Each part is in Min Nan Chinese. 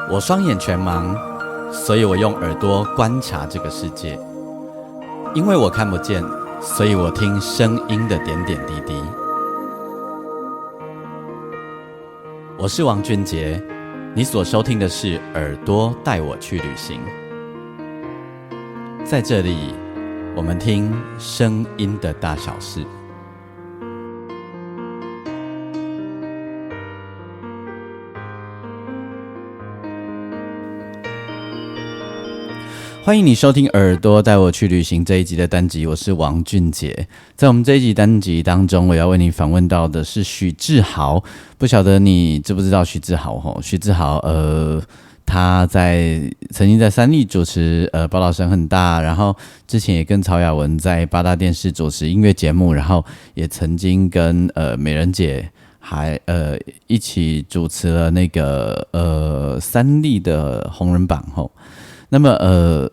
我雙眼全盲，所以我用耳朵觀察這個世界。因為我看不見，所以我聽聲音的點點滴滴。我是王俊傑，你所收聽的是《耳朵帶我去旅行》。在這裡，我們聽聲音的大小事。歡迎你收聽《耳朵帶我去旅行》這一集的單集，我是王俊傑。在我們這一集單集當中，我要為你訪問到的是許志豪。不曉得你知不知道許志豪？吼，許志豪，他曾經在三立主持，寶島聲很大，然後之前也跟曹雅雯在八大電視主持音樂節目，然後也曾經跟美人姐還一起主持了那個三立的紅人榜，吼。那麼，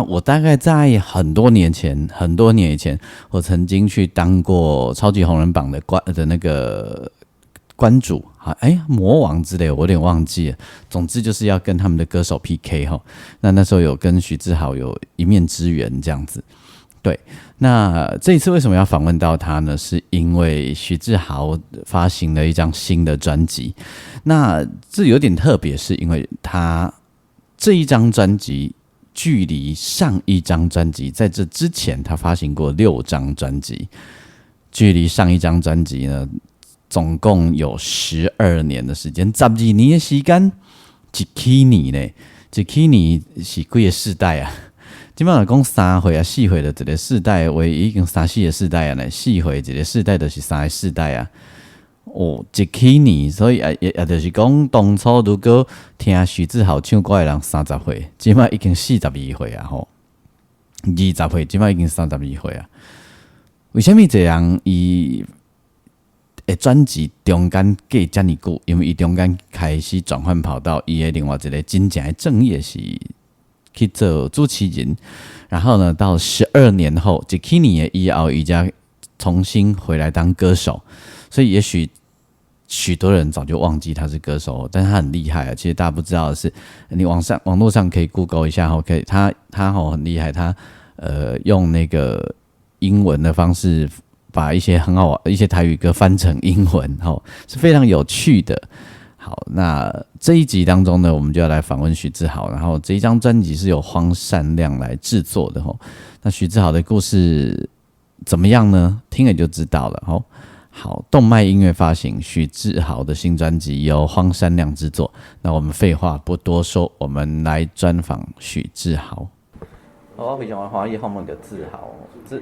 我大概在很多年前，很多年以前，我曾經去當過超級紅人榜的那個關主，好，哎，魔王之類，我有點忘記了。總之就是要跟他們的歌手 PK 哈。那時候有跟許志豪有一面之緣這樣子。對，那這一次為什麼要訪問到他呢？是因為許志豪發行了一張新的專輯。那這有點特別，是因為他這一張專輯距離上一張專輯，在這之前他發行過6張專輯，距離上一張專輯呢，總共有12年的時間，12年的時間，一起年呢，一起年是幾個世代啊？這擺若講3歲啊、4歲的一個世代，話已經3、4個世代啊呢，4歲一個世代就是3個世代啊。哦，一起年，所以也就是講，當初如果聽許志豪唱歌的人30歲，這擺已經42歲啊吼，20歲，這擺已經32歲啊。為啥物這人伊的專輯中間隔遮爾久？因為伊中間開始轉換跑道，伊的另外一個真正的正業是去做主持人，然後呢，到12年後，一起年的以後，伊才重新回來當歌手，所以也許許多人早就忘記他是歌手，但是他很厲害啊。其實大家不知道的是，你網絡上可以 Google 一下，可以，他很厲害，他用那個英文的方式把一些很好一些台語歌翻成英文，是非常有趣的。好，那這一集當中呢，我們就要來訪問許志豪，然後這一張專輯是由荒善亮來製作的。那許志豪的故事怎麼樣呢？聽了就知道了。好，動脈音樂發行許志豪的新專輯由荒山亮製作。那我們廢話不多說，我們來專訪許志豪。我非常歡喜訪問著志豪，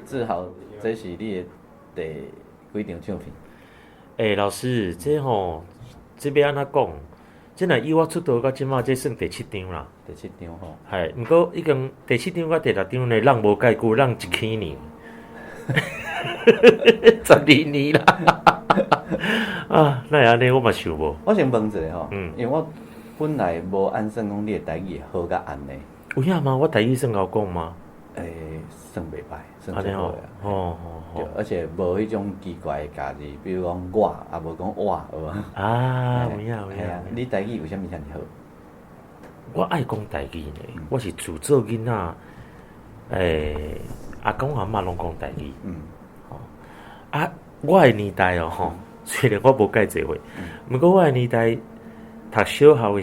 志豪，這是你的第幾張唱片？欸，老師，這吼，這欲按怎講？這若以我出道到這馬，這算第7張啦。第7張吼。係，毋過已經第7張佮第6張呢，人無介久，人一起年。12年啦，啊，哪會按呢？我嘛想無。我先問一下吼，因為我本來無按算講你的台語會好甲按呢。有影嗎？我台語算𠢕講嗎？欸，算袂歹，算足好啊。哦哦。而且無彼種奇怪的咬字，比如講我，也無講我，有無？啊，有影有影。你台語為啥物遮爾好？我愛講台語呢，我是自做囡仔，欸，阿公阿嬤攏講台語。啊，我的年代哦，吼，雖然我無介濟歲，毋過我的年代讀小學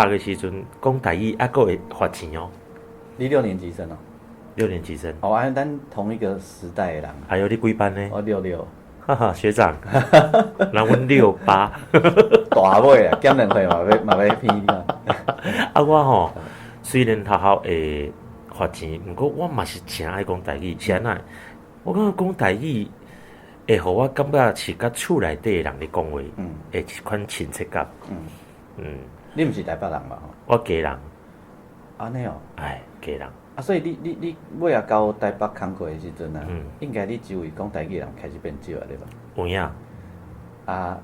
的時陣講台語，猶閣會罰錢哦。你6年級生哦？ 6年級生。哦，按咱同一個時代的人。哎喲，你幾班呢？我66。哈哈，學長，人阮68。大尾啊，減2歲嘛欲偏。啊，我吼，雖然學校會罰錢，毋過我嘛是誠愛講台語，是按怎？我感覺講台語會予我感覺是佮厝內底的人咧講話，會一款親切感。你毋是台北人吧？我基人。按呢哦。哎，基人。啊，所以你尾仔到台北工課的時陣啊，應該你周圍講台語的人開始變少啊，對吧？有影。啊，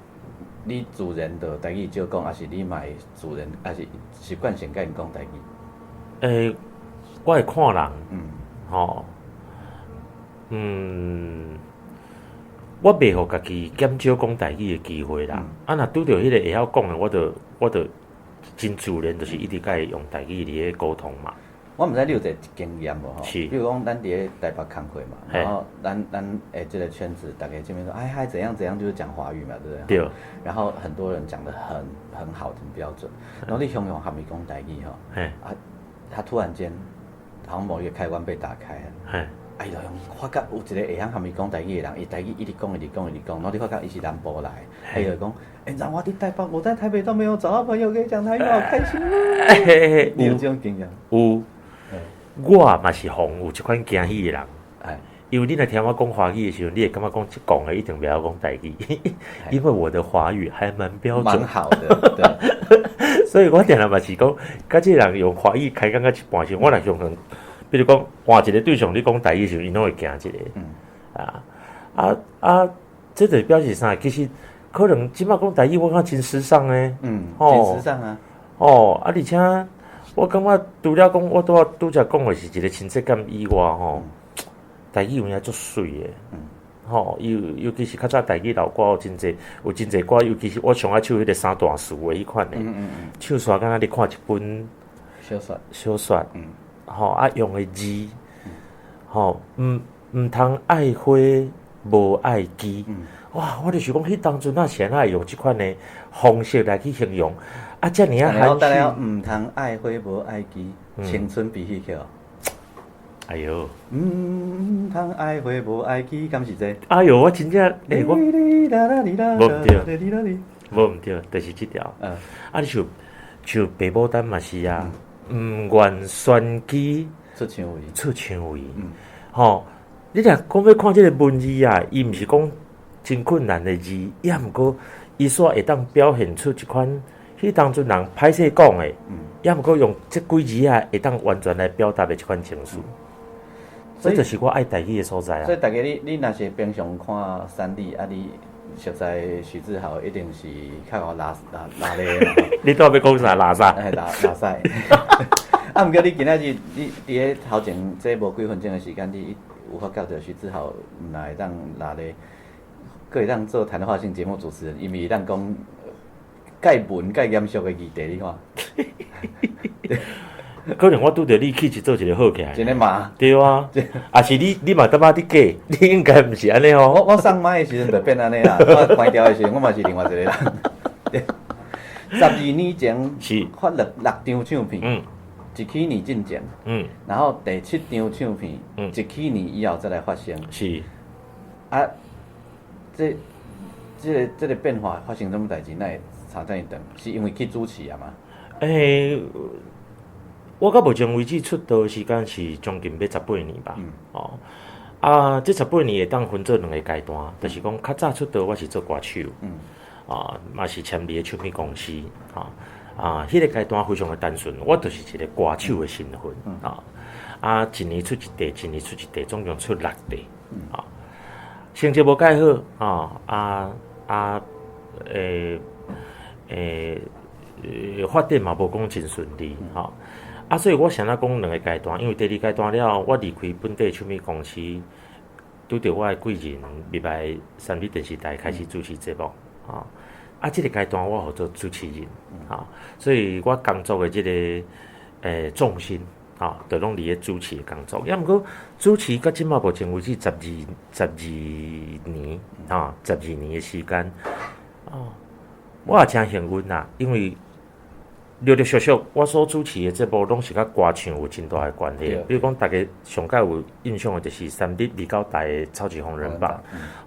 你自然就台語少講，抑是你嘛會自然，抑是習慣性佮𪜶講台語？欸，我會看人。吼。我袂予家己減少講台語的機會啦。啊，若拄著彼個會曉講的，我就真自然，就是一直共伊用台語佇咧溝通嘛。我毋知你有一個經驗無吼？是。比如講，咱佇咧台北工課嘛，然後咱這個圈子，大家見面說，哎嗨，怎樣怎樣，就是講華語嘛，對不對？對。然後很多人講得很好，很標準。然後你雄雄含伊講台語吼，啊，他突然間好像某一個開關被打開，啊，伊就用發覺有一個會曉含伊講台語的人，伊台語一直講，一直講，一直講，然後你發覺伊是南部來，伊就講，欸，你知道我佇台北，我在台北都沒有找到朋友可以講台語，好開心哦。你有這種經驗？有。我嘛是予有這款驚喜的人，因為你若聽我講華語的時陣，你會感覺講這講的一定袂曉講台語，因為我的華語還蠻標準，蠻好的，對。所以我定定嘛是講，佮這個人用華語開講到一半時，我若用可比如講換一個對象，你講台語時陣，𪜶攏會驚一下。啊啊！這就表示啥？其實可能這擺講台語，我感覺真時尚呢。真時尚啊。哦，啊，而且我感覺除了講，我拄才講的是一個親切感以外，吼，台語有影足媠的。吼，尤其是較早台語老歌有真濟，有真濟歌，尤其是我上愛唱彼個三段詞的彼款的，唱煞敢若咧看一本小說，小說。吼啊，用的字，吼，毋通愛花無愛枝。哇！我就是講，彼當陣啊是按怎會用這款的方式來去形容啊，遮爾仔含蓄。毋通愛花無愛枝，青春比戲曲。哎喲！毋通愛花無愛枝，敢是這個？哎喲，我真正欸，我無毋對，無毋對，就是這條。啊，你像白牡丹嘛是啊，毋願玄機出薔薇，出薔薇。吼，你若講欲看這个文字啊，伊毋是講真困難的字，抑毋過伊煞會當表現出一款彼當陣人歹勢講的，抑毋過用這幾字仔會當完全來表達的這款情緒。這就是我愛台語的所在啊！所以大家你若是平常看三立啊，你熟似許志豪一定是較予拉拉拉咧。你拄仔欲講啥？拉啥？欸，拉拉屎。啊，毋過你今仔日你佇咧頭前這無幾分鐘的時間，你有發覺著許志豪毋若會當拉咧，閣會當做談話性節目主持人，因為會當講蓋文蓋嚴肅的議題，你看。可能我拄著你氣質做一個好起來。真的嗎？對啊，抑是你嘛感覺你假？你應該毋是按呢哦。我上麥的時陣就變按呢啦，我關掉的時陣我嘛是另外一個人。12年前發六張唱片，一起年進前，然後第七張唱片，一起年以後再來發行。啊，這個變化發生啥物代誌？哪會差遮爾長？是因為去主持啊嗎？欸，我到目前為止出道時間是將近欲十八年吧。哦，啊，這十八年會當分做兩個階段，就是講較早出道我是做歌手，啊，嘛是簽佇个唱片公司，啊，啊，彼個階段非常的單純，我就是一個歌手的身份，啊，啊，一年出一塊，一年出一塊，總共出六塊，啊，成績無蓋好，啊，啊啊，欸欸，發展嘛無講真順利，吼。啊，所以我啥物講兩個階段，因為第二階段了後，我離開本地唱片公司，拄著我的貴人入來三立電視台開始主持節目，啊，啊，這個階段我予做主持人，啊，所以我工作的這個重心，啊，就攏佇咧主持的工作。抑毋過主持到這馬目前為止十二年，啊，十二年的時間，啊，我也誠幸運啦，因為陸陸續續，我所主持的節目攏是佮歌唱有真大的關係。比如講，大家上蓋有印象的就是三立二九台的《超級紅人榜》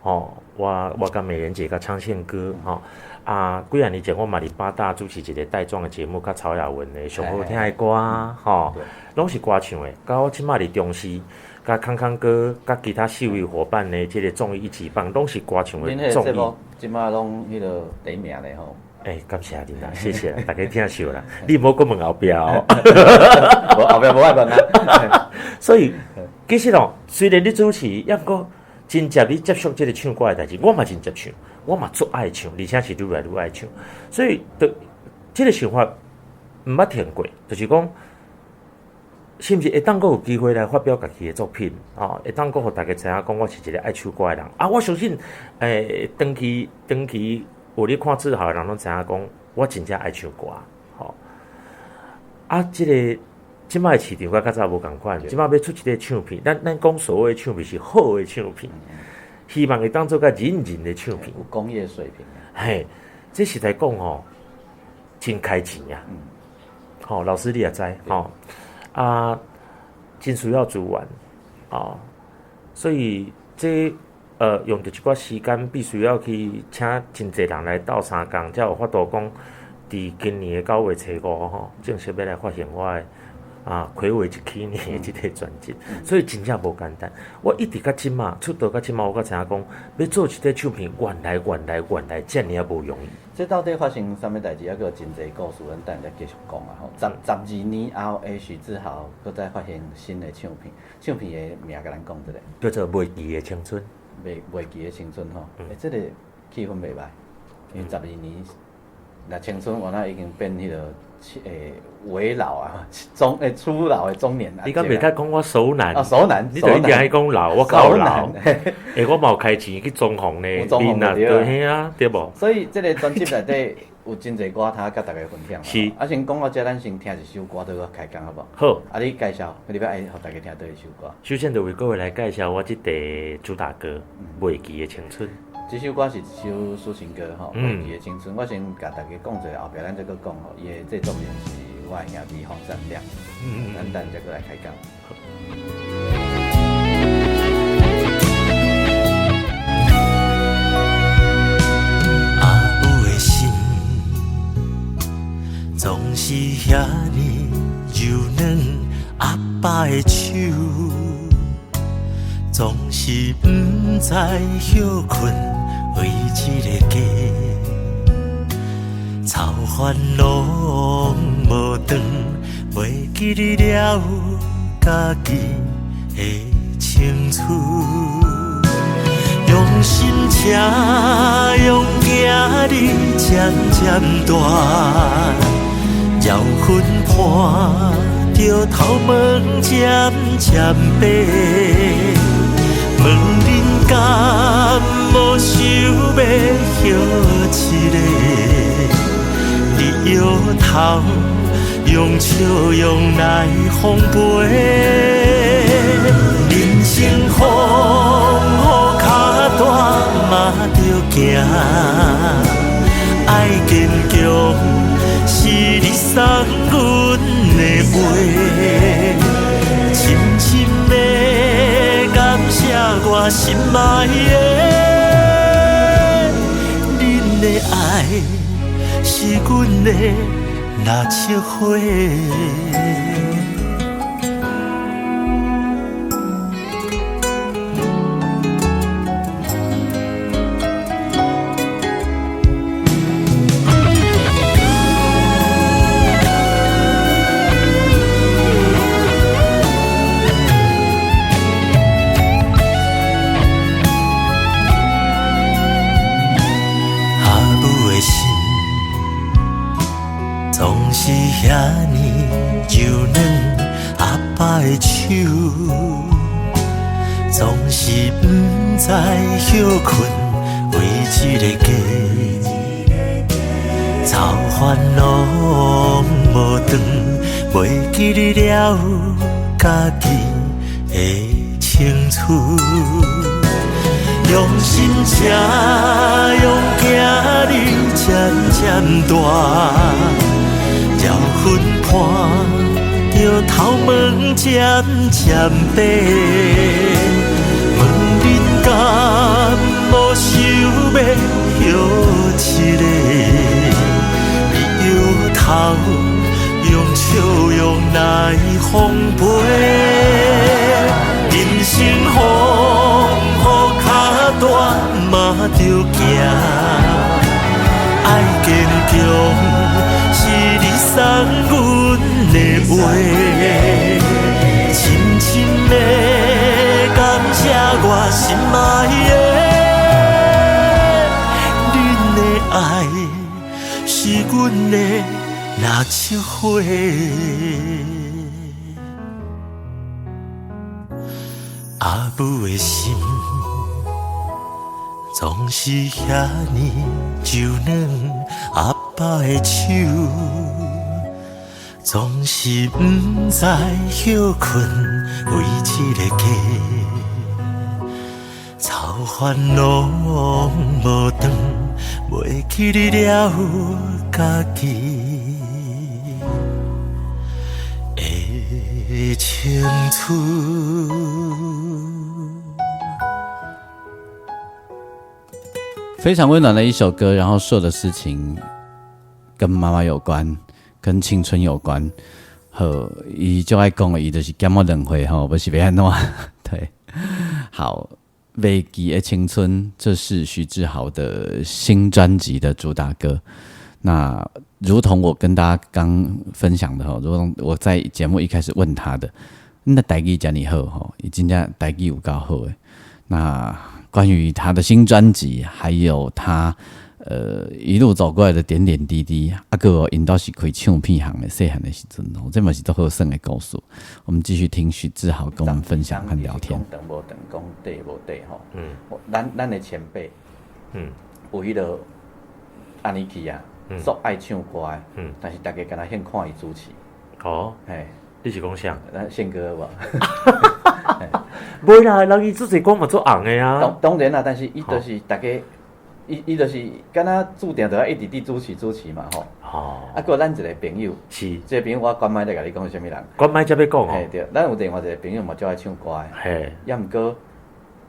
吼，我佮美人姐佮昌憲哥吼，啊，幾仔年前我嘛佇八大主持一個帶狀的節目，佮曹雅雯的上好聽的歌，吼，攏是歌唱的。到我這馬佇中視，佮康康哥、佮其他四位夥伴的這個綜藝一級棒，攏是歌唱的綜藝。這馬攏彼個第一名咧吼。欸，感謝你啦，謝謝啦，大家聽秀啦，你毋好閣問後壁哦，無後壁無愛問啊。所以其實哦，雖然你主持，抑毋過真正你接觸這個唱歌的代誌，我嘛真接唱，我嘛足愛唱，而且是愈來愈愛唱。所以，就這個想法毋捌停過，就是講，是毋是會當閣有機會來發表家己的作品？哦，會當閣予大家知影講，我是一個愛唱歌的人。啊，我相信，欸，長期長期有咧看志豪的人攏知影講，我真正愛唱歌，吼。啊，這个這擺市場佮較早無仝款，這擺欲出一个唱片，咱講所謂唱片是好的唱片，希望會當做較認真的唱片，有工業水平。嘿，這實在講吼，真開錢啊！吼，老師你也知吼，啊，真需要資源哦，所以這用著一寡時間，必須要去請真濟人來鬥相共，才有法度講，佇今年的9月初5吼，正式欲來發行我的啊，睽違一禧年的這个專輯，所以真正無簡單。我一直到這馬出道到這馬，我才知影講，欲做一塊唱片，原來原來原來遮爾仔無容易。這到底發生啥物代誌？猶閣有真濟故事，咱等下再繼續講啊！吼，12年後的許志豪，閣再發行新的唱片，唱片的名共咱講一下。叫做《袂記的青春》。袂記的青春吼，欸，這个氣氛袂䆀，因為十二年，若青春原來已經變彼个未老啊，初老的中年。你敢袂使講我熟男？啊，熟男，你就一定愛講老，我夠老。欸，我嘛有開錢去裝潢呢，面啊，對啊，對無？所以這个專輯內底有真濟歌通佮大家分享。是。啊，先講到這，咱先聽一首歌，再開講好無？好。啊，你介紹，你欲愛予大家聽佗一首歌？首先就為各位來介紹我這塊主打歌《袂記的青春》。這首歌是一首抒情歌吼，袂記的青春。我先共大家講一下，後壁咱再閣講吼。伊的製作人是我的兄弟黃善亮。咱等再閣來開講。阿母的心總是遐爾柔軟，阿爸的手總是毋知歇睏。為這个家，草煩攏無斷，袂記得了家己的青春。用心車，用行你漸漸大，搖粉伴著頭毛漸漸白。問恁敢無想欲歇一下？你搖頭，用笑容來奉陪。人生風雨跤大嘛著行，愛堅強是你送阮的話，深深的感謝我心愛的，恁的愛是阮的蠟燭花。總是遐爾柔軟，阿爸的手總是毋知歇睏，為這个家，草煩攏無斷，袂記得了家己的青春。用心車，用行你漸漸大，搖粉伴著頭毛漸漸白。問恁敢無想欲歇一下？你搖頭，用笑容來奉陪。人生風雨跤大嘛著行，愛堅強是你送阮的話，深深的感謝我心愛的，恁的愛是阮的蠟燭花。阿母的心總是遐爾柔軟，阿爸的手總總是毋知歇睏為一个家，草煩攏無斷，袂記得了家己的青春。非常溫暖的一首歌，然後說的事情跟媽媽有關，跟青春有關。好，伊就愛講的，伊就是減我2歲吼，不是欲按怎？對，好，袂記的青春，這是徐志豪的新專輯的主打歌。那如同我跟大家剛分享的吼，如同我在節目一開始問他的，那台語遮爾好吼，伊真正台語有夠好的。那關於他的新專輯，還有他一路走過來的點點滴滴，啊閣𪜶兜是開唱片行的，細漢的時陣哦，這嘛是足好耍的故事。我們繼續聽許志豪跟我們分享和聊天。講長無長，講短無短吼。咱的前輩，有彼个按呢去啊，足愛唱歌的，但是大家敢若興看伊主持。哦，嘿，你是講啥？咱憲哥無？袂啦，人伊做這歌嘛足紅的啊。當然啦，但是伊就是大家，伊就是敢若注定著愛一直佇主持主持嘛吼。啊，閣咱一個朋友，這個朋友我關麥咧共你講是啥物人？關麥才欲講哦。嘿對，咱有另外一個朋友嘛，足愛唱歌的。抑毋過，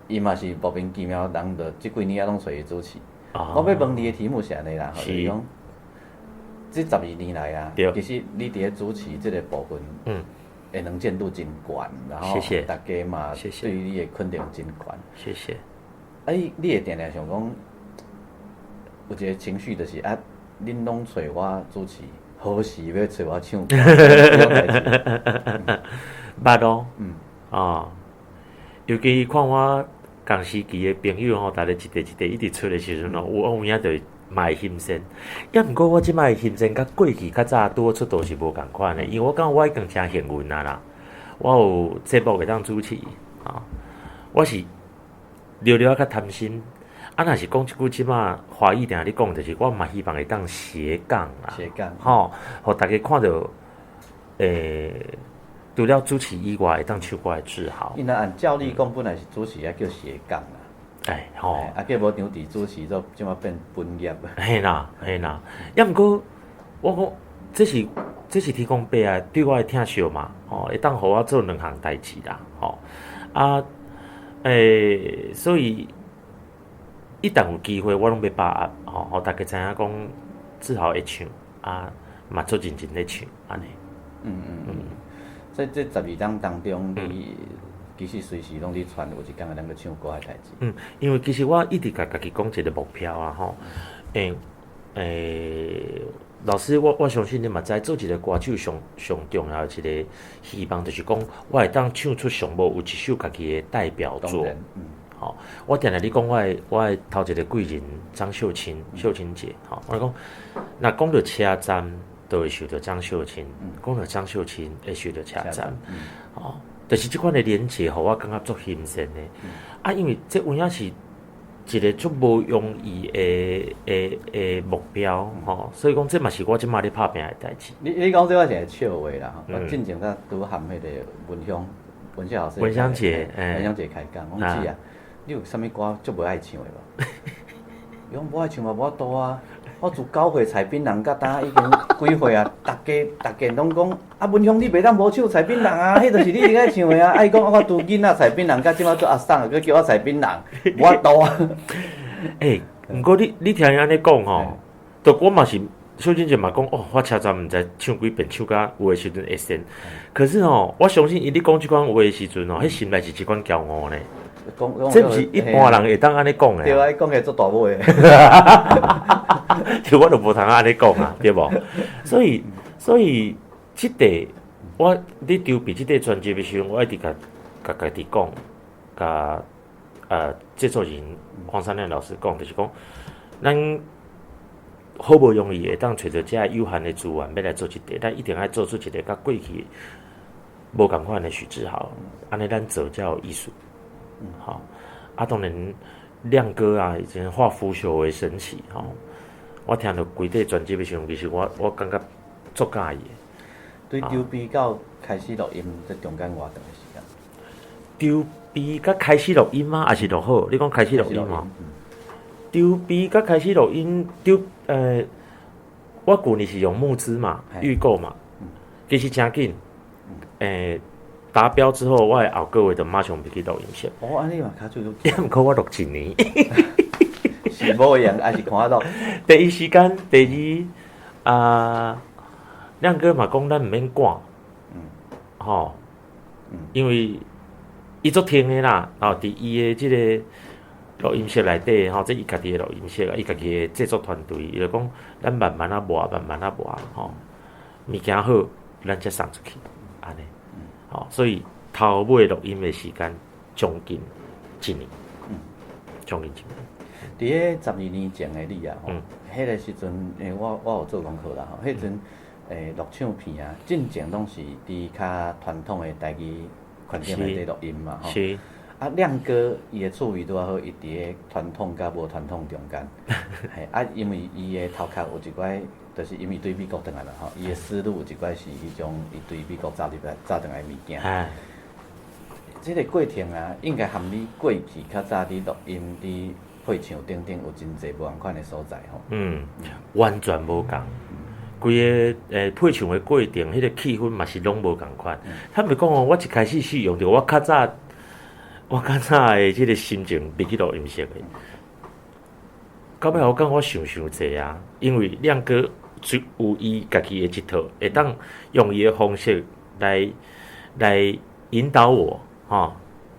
伊嘛是莫名其妙，人就這幾年啊攏揣伊主持。我欲問你的題目是按呢啦，就是講，這12年來啊，其實你佇咧主持這個部分，的能見度真懸，然後大家嘛對你的肯定真懸。謝謝。啊，你會定定想講，有一個情緒就是啊，恁攏揣我主持，何時欲揣我唱歌？捌哦，哦，尤其看我仝時期的朋友吼，逐个一塊一塊一直出的時陣吼，有影就嘛會欣羨。抑毋過我這擺的欣羨，佮過去較早拄好出道是無仝款的，因為我感覺我已經誠幸運啊啦，我有節目會當主持，啊，我是聊聊較貪心。啊，若是講這句這擺華語定咧講，就是我嘛希望會當斜槓啦，斜槓，吼，予大家看著，除了主持以外，會當唱歌的志豪。伊若按照理講，本來是主持也叫斜槓啦。哎，吼，啊，叫無張佇主持做，這擺變本業。嘿啦，嘿啦，抑毋過我講這是天公伯啊，對我的疼惜嘛，吼，會當予我做兩項代誌啦，吼，啊，所以一旦有機會，我攏欲把握，吼，予大家知影講志豪會唱，啊，嘛足認真咧唱，按呢。這12冬當中，你其實隨時攏佇傳，有一工會當閣唱歌的代誌。因為其實我一直共家己講一個目標啊，吼，老師，我相信你嘛知，做一個歌手上上重要的一個希望，就是講我會當唱出上無有一首家己的代表作。吼，我定定咧講我的頭一個貴人張秀清，秀清姐，吼，我講，若講著車站，就會想著張秀清；講著張秀清，會想著車站，吼，就是這款的連結，予我感覺足欣羨的。啊，因為這有影是一個足無容易的目標，吼，所以講這嘛是我這擺咧拍拚的代誌。你講這我是會笑話啦，我進前才拄含彼個文香，文香老師，文香姐，文香姐開講，我講姊啊，你有啥物歌足無愛唱的無？伊講無愛唱嘛無法度啊！我自9歲採檳榔到今已經幾歲啊？逐家逐家攏講啊，文香你袂當無唱採檳榔啊！彼就是你一定愛唱的啊！啊，伊講我拄囡仔採檳榔，到這擺做阿桑啊，閣叫我採檳榔，無法度啊！毋過你聽伊按呢講吼，就我嘛是小真姐嘛講哦，我車站毋知唱幾遍，唱甲有的時陣會仙。可是吼，我相信伊咧講這款話的時陣吼，彼心內是這款驕傲呢。這毋是一般人會當按呢講的。對啊，伊講起來足大尾的。就我就無通按呢講啊，對無？所以，這塊我咧籌備這塊專輯的時陣，我一直共家己講，共製作人黃山亮老師講，就是講，咱好無容易會當揣著這有限的資源，欲來做這塊，咱一定愛做出一個佮過去無仝款的許志豪，按呢咱做才有意思。好，啊，當然亮哥啊，以前化腐朽為神奇，吼。我聽著規塊專輯的時陣，其實我感覺足佮意的。對籌備到開始錄音，這中間偌長的時間？籌備佮開始錄音嗎？還是錄好？你講開始錄音嗎？籌備佮開始錄音，我舊年是用募資嘛，預購嘛，其實誠緊，達標之後，我的後個月就馬上入去錄音室。哦，按呢嘛較早。也毋過我錄一年。是無閒，還是看到？第一時間，第二啊，亮哥嘛講咱毋免趕，吼，因為伊足聽的啦，吼，佇伊的這個錄音室內底，吼，這伊家己的錄音室啊，伊家己的製作團隊，伊就講咱慢慢仔磨，慢慢仔磨，吼，物件好，咱才送出去，按呢，吼，所以頭尾錄音的時間將近一年，將近一年。佇咧12年前的你啊，吼，彼個時陣，因為我有做功課啦，吼，彼陣錄唱片啊，進前攏是佇較傳統的台語環境內底錄音嘛，吼。是。啊，亮哥伊的趣味拄仔好，伊佇咧傳統佮無傳統中間，嘿，啊，因為伊的頭殼有一寡，就是因為對美國轉來啦，吼，伊的思路有一寡是彼種伊對美國走入來走轉來的物件。這個過程啊，應該含你過去較早佇錄音、佇配唱等等，有真濟無仝款的所在吼。嗯，完全無仝。規个配唱的過程，彼個氣氛嘛是攏無仝款。坦白講哦，我一開始是用著我較早的這個心情入去錄音室的。到尾我感覺我想傷濟啊，因為亮哥有伊家己的一套，會當用伊的方式來引導我，吼，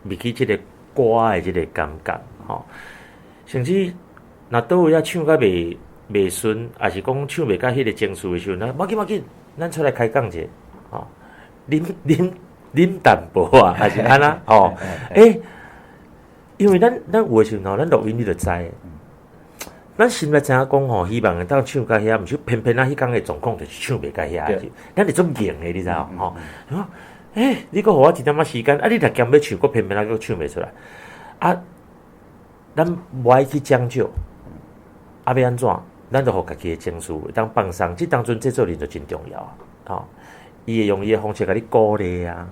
入去這個歌的這個感覺，吼。甚至若佗位仔唱甲袂順，抑是講唱袂佮彼個情緒的時陣，咱無要緊無要緊，咱出來開講者，吼，啉啉啉淡薄啊，還是按怎吼？欸，因為咱有的時陣吼，咱錄音你就知，咱心內知影講吼，希望會當唱甲遐，毋是偏偏啊，彼工的狀況就是唱袂甲遐去，咱是足硬的，你知無？吼，欸，你閣予我一點仔時間，啊，你若兼欲唱，閣偏偏啊，閣唱袂出來，啊，咱無愛去將就，啊，欲按怎？咱就予家己的情緒會當放鬆，這當陣製作人就真重要啊！吼，伊會用伊的方式共你鼓勵啊，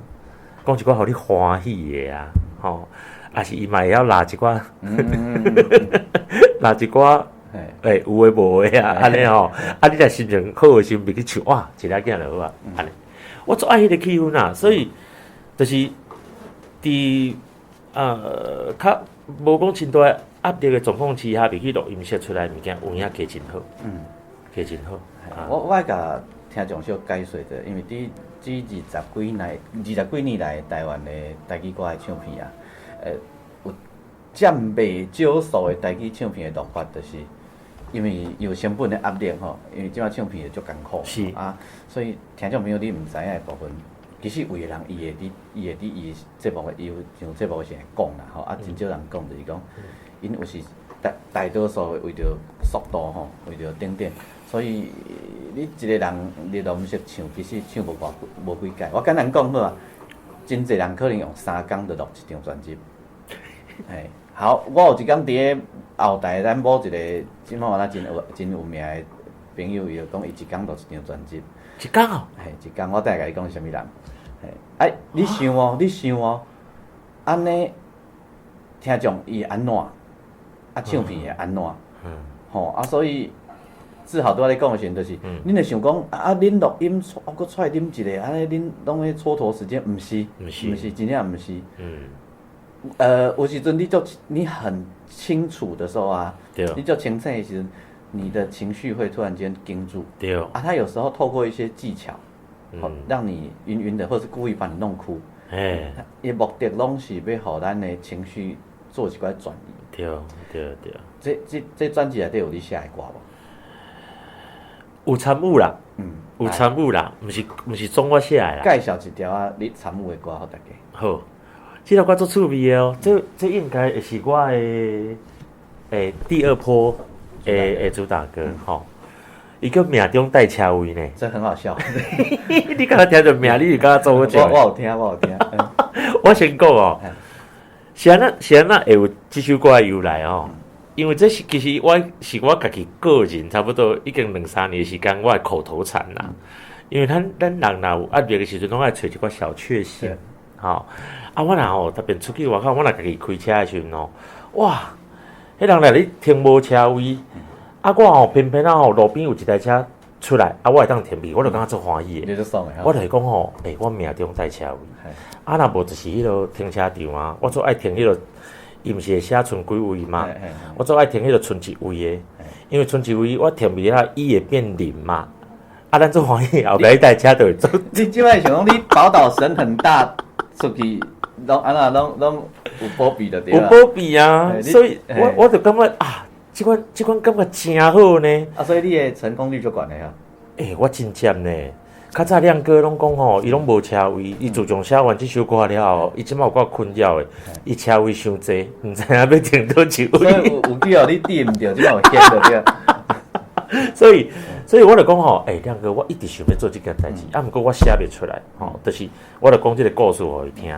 講一寡予你歡喜的啊，吼，抑是伊嘛會曉拉一寡，拉一寡，欸，有的無的啊，按呢吼，啊，你若心情好的時陣，入去唱，哇，一下囝就好啊，按呢，我足愛彼個氣氛啊，所以就是佇較無講真大壓力的狀況之下，入去錄音室出來物件有影加真好，加真好。我愛共聽眾小解說者，因為佇這二十幾年來台灣的台語歌的唱片啊，有佔袂少數的台語唱片的錄法，就是因為有成本的壓力吼，因為這擺唱片會足艱苦，啊，所以聽眾朋友你毋知影的部分，其實有的人伊會佇伊節目的伊有上節目的時會講啦吼，啊，真少人講就是講，𪜶有時大大多數為著速度吼，為著等等，所以你一個人入錄音室唱，其實唱無偌無幾擺。我簡單講好啊，真濟人可能用3工就錄一張專輯。嘿，好，我有一工佇咧後台，咱某一個這馬咱真有名的朋友，伊就講伊一工錄一張專輯。一工哦？嘿，一工，我等下共你講是啥物人。嘿，哎，你想哦，你想哦，按呢聽眾伊會按怎？啊，唱片會按怎？吼啊，所以志豪拄仔咧講的時陣，就是，恁會想講啊，恁錄音，啊，閣出來啉一下，按呢恁攏咧蹉跎時間，毋是，毋是，毋是，真正毋是。有時陣你就你很清楚的時候啊，你就清醒的時陣，你的情緒會突然間撐住。啊，他有時候透過一些技巧，讓你暈暈的，或是故意把你弄哭。伊目的攏是欲予咱的情緒做一寡轉移。對對對。這專輯內底有你寫的歌無？有參與啦，有參與啦，毋是總我寫的啦。介紹一條啊，你參與的歌予大家。好，這條歌足趣味的哦，這應該會是我的第二波的主打歌吼。伊叫命中帶車位呢。這很好笑。你敢若聽著名，你是感覺做好笑？我有聽，我有聽。我先講哦，是按怎會有這首歌的由來哦？因為這是其實我是我家己個人差不多已經兩三年時間，我的口頭禪啦。因為咱人若有壓力的時陣，攏愛揣一寡小確幸，吼。啊，我若吼特別出去外口，我若家己開車的時陣吼，哇，彼人來咧停無車位，啊，我吼偏偏啊吼路邊有一台車出來，啊，我會當停去，我就感覺足歡喜的。你就爽的。我就是講吼，欸，我命中帶車位，啊，若無就是彼個停車場啊，我足愛停彼個，伊毋是會寫賰幾位嗎？我足愛停彼個賰一位的，因為賰一位我停佇遐，伊會變零嘛。啊，咱足歡喜，後壁彼台車就會做。你這擺想講，你寶島神很大，出去攏按怎攏有保庇就對。有保庇啊，所以我就感覺啊，這款感覺真好呢。啊，所以你的成功率就懸的啊。欸，我真正呢，較早亮哥攏講吼，伊攏無車位，伊自從寫完這首歌了後，伊這擺有夠困擾的，伊車位傷濟，毋知影欲停佗一位。所以有去予你佇毋著，這擺有顯著對。所以我就講吼，欸，亮哥，我一直想欲做這件代誌，啊，毋過我寫袂出來，吼，就是我就講這個故事予伊聽，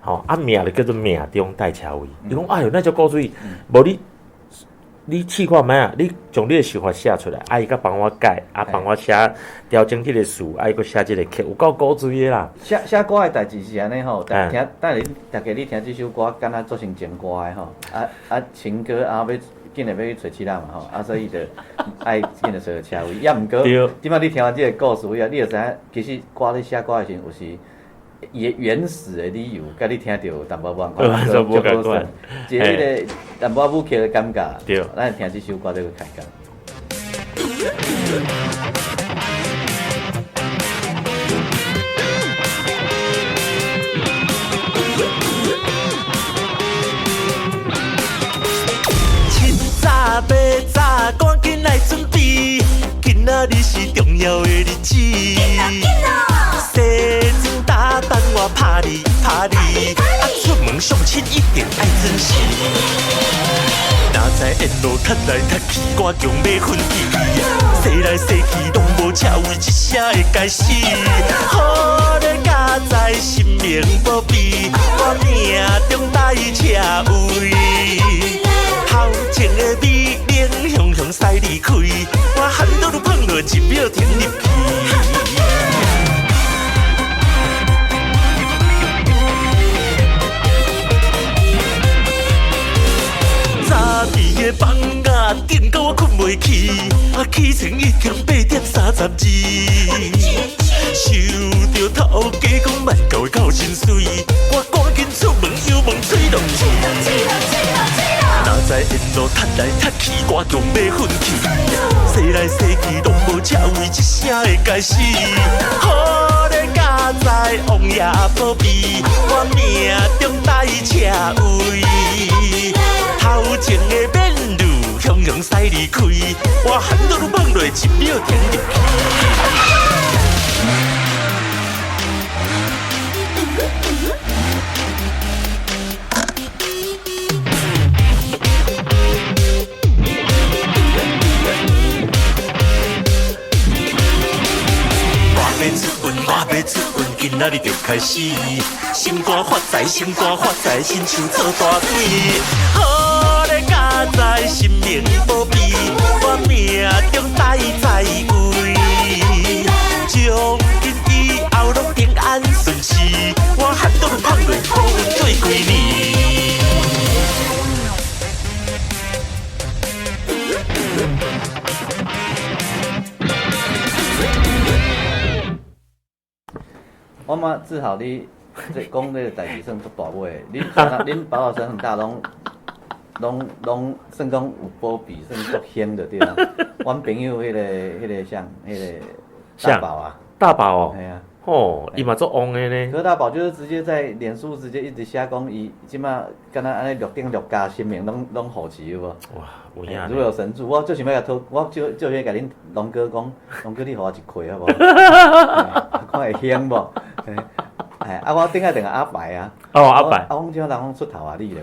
吼，啊，名就叫做命中帶車位。伊講，哎喲，那足古錐，無你試看覓啊？你將你的想法寫出來，啊，伊閣幫我改，啊，幫我寫調整這個詞，啊，伊閣寫這個曲，有夠古錐的啦。寫歌的代誌是按呢吼，聽等下大家你聽這首歌，敢若做成情歌的吼，啊啊情歌啊欲。緊會欲去揣妻仔嘛吼，啊所以就愛緊來揣個車位。抑毋過，這擺你聽完這個故事以後，你就知影其實歌咧寫歌的時陣，有時伊的原始的理由，佮你聽著有淡薄無仝款，就無仝款，一個彼個淡薄仔舞曲的感覺。對，咱聽這首歌再閣開講。早早，趕緊來準備，今仔日是重要的日子。西裝打扮我拍你拍你，啊出門相親一定愛準時。哪知沿路踢來踢去，我強欲昏去，踅來踅去攏無車位，這聲會該死。好咧，佳哉神明保庇，我命中帶車位。頭前的美玲雄雄駛離開，我含都都碰落一秒停入去。早暝的房仔顶到我睏袂去，啊起床已經8:32。想著頭家講萬夠會夠心碎，我趕緊出門油門吹落去。哪知沿路踢來踢去，我強欲昏去，踅來踅去攏無車位，這聲會該死。好咧，佳哉王爺保庇，我命中帶車位。頭前的免路雄雄駛離開，我喊都放落一秒停入去。我欲出运，今仔日就開始。升官發財，升官發財，親像做大鬼。好咧，佳哉神明保庇，我命中帶財位。從今以後攏平安順遂，我喊都放落好運對幾年。我嘛志豪，你這講這個代誌算足大尾的，恁寶島神很大，攏算講有保庇，算足顯就對啦。阮朋友彼個啥，彼個大寶啊，大寶哦，係啊，哦，伊嘛足旺的呢。柯大寶就是直接在臉書直接一直寫講，伊這馬敢若按呢六頂六家神明攏護持有無？哇，有影。如有神助，我最想欲共討，我就想共恁龍哥講，龍哥你予我一塊好無？看會興無？哎，啊，我頂下定阿白啊。哦，阿白。啊，我這人講出頭啊，你咧。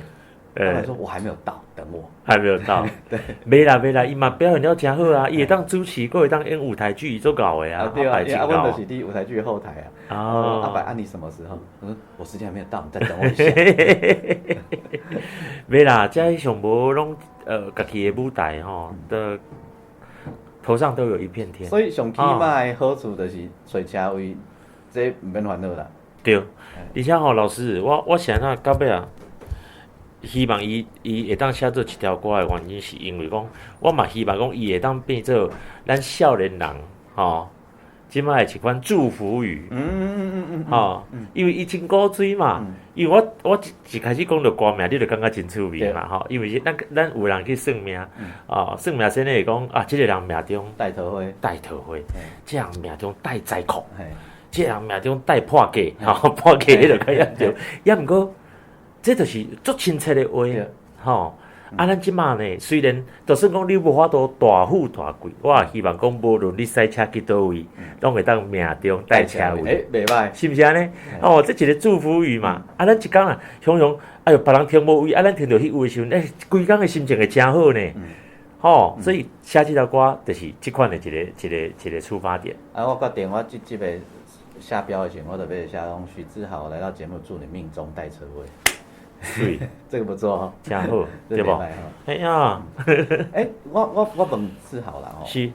阿白說：“我還沒有到，等我。”還沒有到。對。沒啦沒啦，伊嘛表現了誠好啊，伊會當主持，閣會當演舞台劇，伊足𠢕的啊。對啊，啊，阮就是佇舞台劇後台啊。哦。阿白，啊，你什麼時候？我說我時間還沒有到，你再等我一下。沒啦，這上無攏家己的舞台吼，都頭上都有一片天。所以上起碼的好處就是揣車位，這毋免煩惱啦。對，而且吼，老師，我是按怎到尾啊，希望伊會當寫做一條歌的原因，是因為講，我嘛希望講伊會當變做咱少年人吼，這擺的一款祝福語。吼，因為伊真古錐嘛，因為我一開始講著歌名，你就感覺真趣味嘛，吼，因為是咱有人去算命，哦，算命先生會講啊，這個人命中帶桃花，帶桃花，這個人命中帶財庫，這個人命中帶破家，吼，破家彼就較嚴重，抑毋過，這就是足親切的話，吼。啊，咱這馬呢，雖然就算講你無法度大富大貴，我也希望講，無論你駛車去佗位，攏會當命中帶車位。欸，袂䆀，是毋是按呢？哦，這一個祝福語嘛。啊，咱一工啊，雄雄，哎喲，別人聽無位，啊，咱聽著彼話的時陣，欸，規工的心情會誠好呢。吼，所以寫這條歌就是這款的一個出發點。啊，我決定我這這個下標的時候，我就欲寫講許志豪來到節目，祝你命中帶車位。對，這個不錯哦，誠好，對無？哎呀，欸，我問志豪啦吼，是，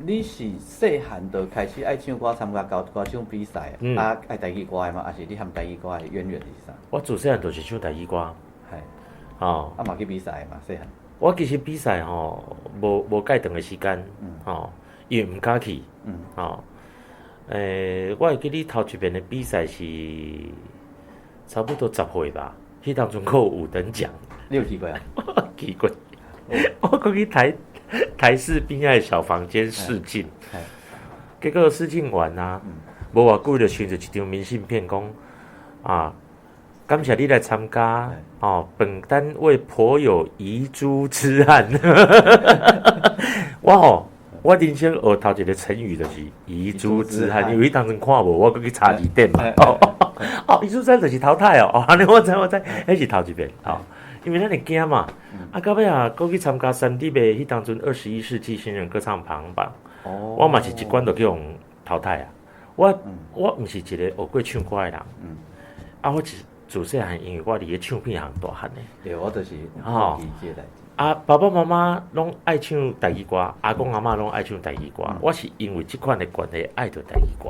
你是細漢就開始愛唱歌，參加歌唱比賽，啊，愛台語歌的嗎？還是你和台語歌的淵源是啥？我自細漢就是唱台語歌，係，哦，啊嘛去比賽嘛，細漢。我其實比賽吼，無蓋長的時間，吼，因為毋敢去，吼，我會記得頭一遍的比賽是差不多10歲吧，彼當陣閣有五等獎。你有去過啊？去過，我閣去台視邊仔的小房間試鏡，結果試鏡完啊，無偌久就收著一張明信片，講啊，感謝你來參加，哦，本單位頗有遺珠之憾。我吼，我人生學頭一個成語就是遺珠之憾，因為彼當陣看無，我閣去查字典嘛。哦，遺珠之憾就是淘汰哦。哦，按呢我知我知，彼是頭一遍哦。因為咱會驚嘛。啊，到尾啊，閣去參加三級的彼當陣21世紀新人歌唱排行榜，我嘛是一關就去予淘汰啊。我毋是一個學過唱歌的人。啊，我是自細漢，因為我佇咧唱片行大漢的。對，我就是好奇這個代誌。啊，爸爸媽媽攏愛唱台語歌，阿公阿嬤攏愛唱台語歌。我是因為這款的關係愛著台語歌。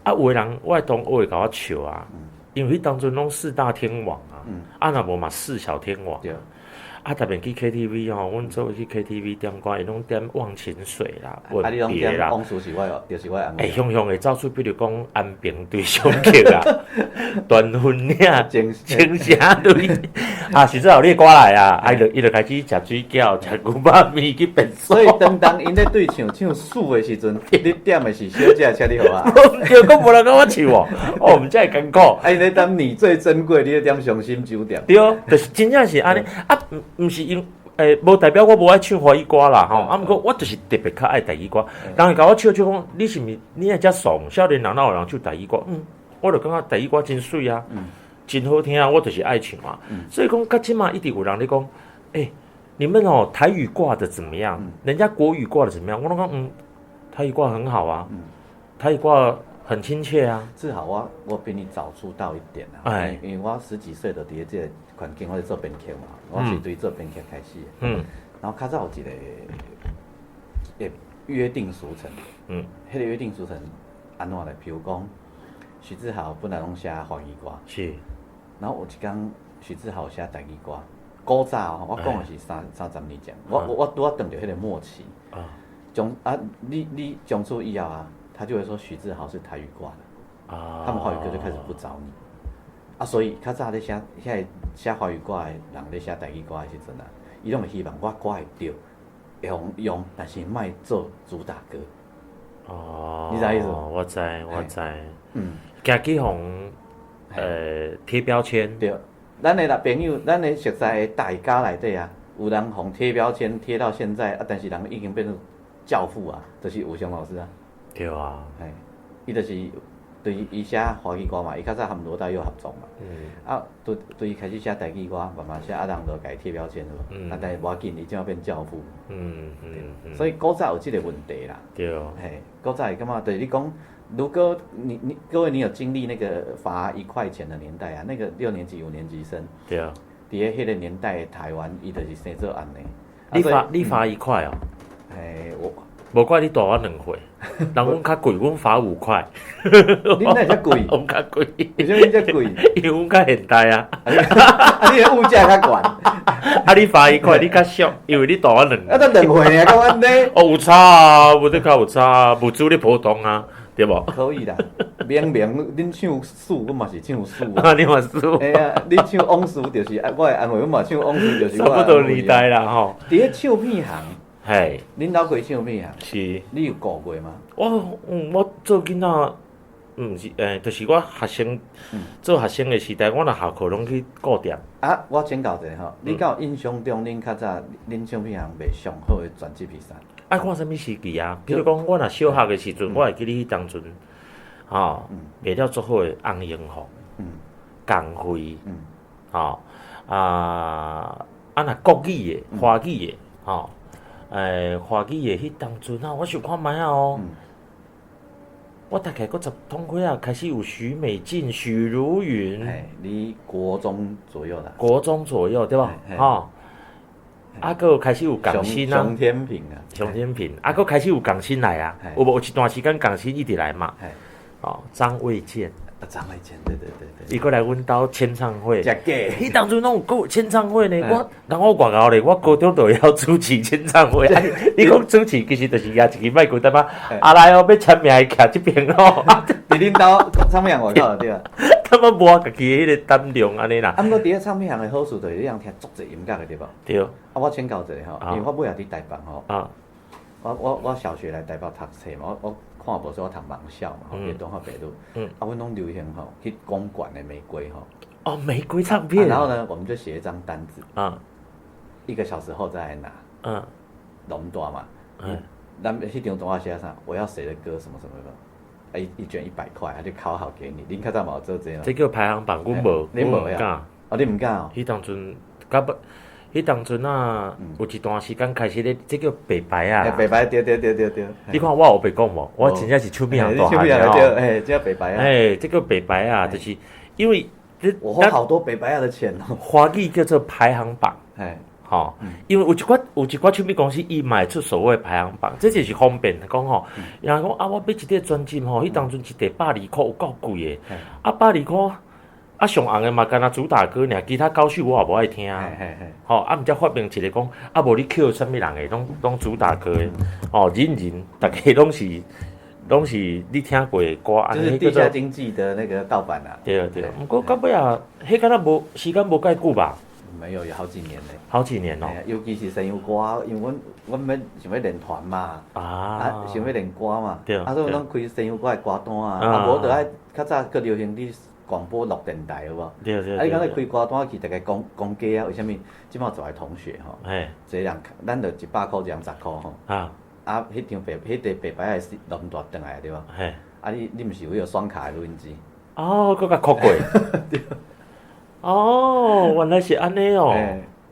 啊，有的人我的同學會共我笑啊，因為彼當陣攏四大天王啊，啊若無嘛四小天王。啊，特別去 KTV 吼，阮做伙去 KTV 點歌，𪜶攏點忘情水啦，吻別啦。往事是我，就是我的。欸，雄雄會走出，比如講安平對上曲啊，斷魂嶺、情聲淚。啊，許志豪，你的歌來啊，啊，伊就開始食水餃、食牛肉麵去變數。所以當當𪜶咧對唱唱輸的時陣，你點的是小姐，請你予啊。毋對，閣無人共我唱哦，哦，毋才會艱苦。啊，𪜶咧點你最珍貴，你咧點傷心酒店。對，就是真正是按呢啊，毋是因，欸，無代表我無愛唱華語歌啦，吼，啊，毋過我就是特別較愛台語歌。人會共我笑笑講，你是毋是你會遮慫？少年人哪有人唱台語歌？嗯，我就感覺台語歌真媠啊，真好聽啊，我就是愛唱啊。所以講，到這馬一直有人咧講，欸，你們哦台語掛得怎麼樣？人家國語掛得怎麼樣？我攏講，嗯，台語掛很好啊，台語掛很親切啊。至少我比你早出道一點啊，哎，因為我十幾歲就佇咧這個環境，我是做編曲嘛，我是對做編曲開始的。然後較早有一個會約定俗成，彼個約定俗成按怎咧？比如講，許志豪本來攏寫華語歌，然後有一工許志豪寫台語歌，古早哦，我講的是30年前，我拄仔轉著彼個末期。從啊，你從此以後啊，他就會說許志豪是台語掛的，他們華語歌就開始不找你。啊，所以較早咧寫遐個寫華語歌的人咧寫台語歌的時陣啊，伊攏會希望我歌會對，會予用，但是莫做主打歌。哦，你知影意思無？我知，我知。驚去予貼標籤。對，咱的朋友，咱的熟悉的大家內底啊，有人予貼標籤貼到現在啊，但是人已經變成教父啊，就是吳雄老師啊。對啊。嘿，伊就是對伊寫華語歌嘛，伊較早和羅大佑合作嘛。啊，對伊開始寫台語歌，慢慢寫，啊，人就共伊貼標籤了。啊，但是無要緊，伊這馬變教父。所以古早有這個問題啦。嘿，古早會感覺就是你講，如果你各位你有經歷那個罰1塊錢的年代啊？那個六年級、五年級生。佇咧彼個年代的台灣，伊就是生做按呢。你罰你罰一塊哦。嘿，我無怪你大我2歲，人阮較貴，阮罰5塊。恁哪會遮貴？阮較貴。為啥物恁遮貴？因為阮較現代啊。啊，你的物價較懸。啊，你罰1塊，你較俗，因為你大我兩。啊，才2歲爾，講按呢？哦，有差啊，無得較有差啊，物資咧普通啊，對無？可以啦，明明恁唱詩，阮嘛是唱詩啊。你嘛詩。嘿啊，你唱往事就是我的安慰，阮嘛唱往事就是差不多年代啦吼。佇咧唱片行，恁兜開唱片行，是。你有顧過嗎？我做囡仔，毋是，就是我學生做學生的時代，我若下課攏去顧店。啊，我請教一下吼，你敢有印象中恁較早恁唱片行賣上好的專輯是啥？愛看啥物時期啊？比如講，我若小學的時陣，我會記得彼當陣，吼，賣了足好的紅櫻紅，共輝，吼，啊，啊若國語的、華語的，吼，華語的彼當陣啊，我想看覓仔哦。我大概閣十通歲啊，開始有許美靜、許茹芸。你國中左右啦。國中左右對無？吼，啊，閣有開始有港星啊。熊天平啊。熊天平，啊，閣開始有港星來啊，有無？有一段時間港星一直來嘛。哦，張衛健。啊，張衛健，對對對對。伊閣來阮兜簽唱會。真假？彼當陣攏有閣有簽唱會呢，我人我外敖咧，我高中就會曉主持簽唱會。啊，你講主持其實就是舉一支麥克風啊，啊來哦，欲簽名的徛這邊咯。佇恁兜唱片行外口對啊？他媽無家己的彼個膽量按呢啦。啊，毋過佇咧唱片行的好處就是你通聽足濟音樂的對無？對。啊，我請教一下吼，因為我尾仔佇台北吼。我小學來台北讀冊嘛，我看無說我讀盲校嘛，吼，中華北路。啊，阮攏流行吼去公館的玫瑰吼。哦，玫瑰唱片。然後呢，我們就寫一張單子。一個小時後再來拿。攏大嘛。咱彼張單仔寫啥？我要誰的歌什麼什麼的。啊，一卷100塊，他就拷好給你。恁較早嘛有做這個？這叫排行榜，阮無，恁無呀？哦，你毋敢哦？彼當陣，甲不，彼當陣啊，有一段時間開始咧，這叫白牌啊。白牌，對對對對對。你看我有白講無？我真正是唱片行大漢的哦。哎，這叫白牌啊。哎，這個白牌啊，就是因為我花好多白牌仔的錢哦。華語叫做排行榜。吼，因為有一寡唱片公司，伊嘛會出所謂排行榜，這就是方便講吼。人講啊，我買一塊專輯吼，彼當陣一塊120箍有夠貴的，啊百二箍，啊上紅的嘛，敢若主打歌爾，其他九首我也無愛聽。吼，啊毋才發明一個講，啊無你抾啥物人的，攏主打歌的，哦，人人逐家攏是你聽過的歌。就是地下經濟的那個盜版啊。對對，毋過到尾啊，彼敢若無時間無介久吧？沒有，有好幾年嘞。好幾年哦。尤其是西洋歌，因為阮阮欲想欲練團嘛，啊，想欲練歌嘛，啊，所以攏開西洋歌的歌單啊，啊，無就愛較早閣流行佇廣播錄電台有無？對對。啊，你敢若開歌單去，逐家講講價啊？為啥物？這擺做的同學吼，一個人，咱就100箍，一人10箍吼。啊，彼張白，彼塊白牌仔的錄音帶轉來對無？啊，你毋是有彼個雙卡的錄音機？哦，閣共拷過。對。哦，原來是按呢哦。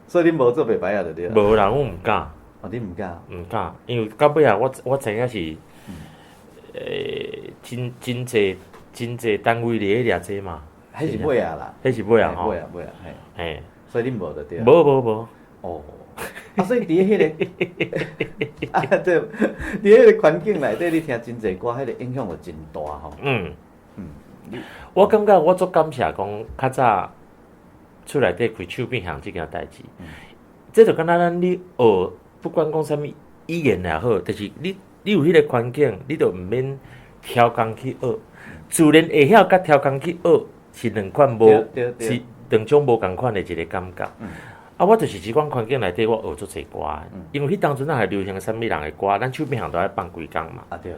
所以恁無做白牌仔就對啦。無啦，阮毋敢。哦，你毋敢？毋敢，因為到尾啊，我知影是，真真濟真濟單位佇咧掠這嘛。彼是尾仔啦。彼是尾仔吼。尾仔尾仔，嘿。嘿。所以恁無就對。無無無。哦。啊，所以佇彼個，啊對，佇彼個環境內底，你聽真濟歌，彼個影響就真大吼。我感覺我足感謝講較早厝內底開唱片行這件代誌，這就敢若咱你學，不管講啥物語言也好，就是你有彼個環境，你就毋免挑工去學，自然會曉佮挑工去學是兩款無，是兩種無仝款的一個感覺。啊，我就是這款環境內底，我學足濟歌，因為彼當陣仔係流行啥物人的歌，咱唱片行都愛放規工嘛。啊對。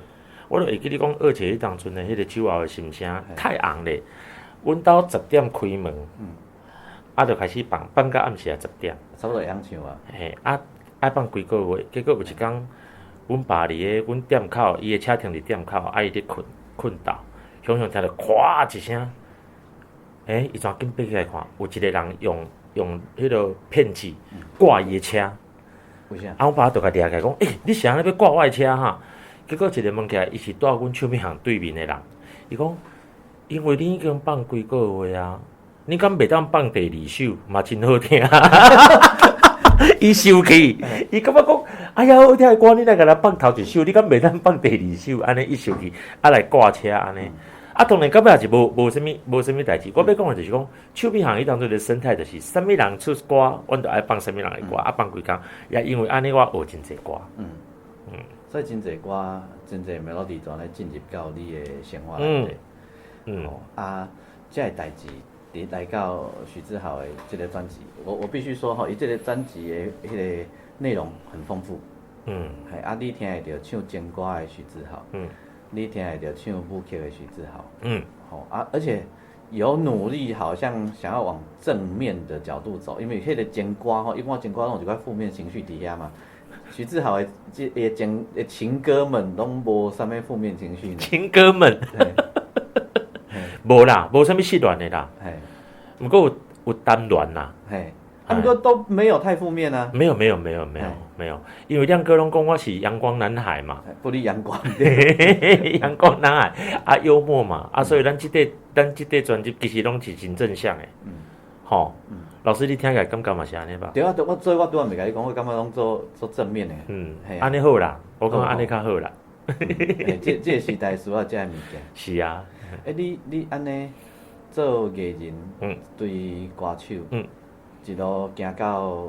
我就會記你講學一個彼當陣的彼個酒後的心聲太紅咧，阮兜10點開門。啊，就開始放，放到暗時仔10點。差不多會曉唱啊。嘿，啊，愛放規個月，結果有一工，阮爸佇咧阮店口，伊的車停佇店口，啊，伊咧睏睏斗，雄雄聽著咵一聲，欸，伊怎緊爬起來看，有一個人用彼個片子掛伊的車。為啥？啊，阮爸就共掠起來講，欸，你是按呢欲掛我的車哈？結果一个問起來，伊是住阮唱片行對面的人，伊講，因為你已經放規個月啊。你敢袂當放第二首，嘛真好聽。伊生氣，伊感覺講，哎呀，我聽歌，你來共咱放頭一首，你敢袂當放第二首？按呢伊生氣，啊來掛車按呢。啊，當然到尾也是無啥物代誌。我欲講的就是講，唱片行業當中的生態就是，啥物人出歌，阮就愛放啥物人的歌，啊放幾工，也因為按呢，我學真濟歌。所以真濟歌，真濟 melody 就按呢進入到你的生活內底。啊，這个代誌佇來到許志豪的這個專輯，我必須說吼，伊這個專輯的彼個內容很豐富。嘿，啊，你聽會著唱情歌的許志豪。你聽會著唱舞曲的許志豪。吼啊，而且有努力，好像想要往正面的角度走，因為彼個情歌吼，一般情歌攏有一寡負面情緒佇遐嘛。許志豪的這个情歌們攏無啥物負面情緒。情歌們，無啦，無啥物失戀的啦。毋過有單戀啦。嘿，啊，毋過都沒有太負面啊。沒有沒有沒有沒有沒有，因為亮哥攏講我是陽光男孩嘛。不離陽光。陽光男孩啊，幽默嘛，啊，所以咱這塊專輯其實攏是真正向的。吼，老師你聽起來感覺嘛是按呢吧？對啊，對，我所以我拄仔咪共你講，我感覺攏做正面的。按呢好啦，我感覺按呢較好啦。這個時代需要這个物件。是啊。欸，你按呢做藝人，對歌手，一路行到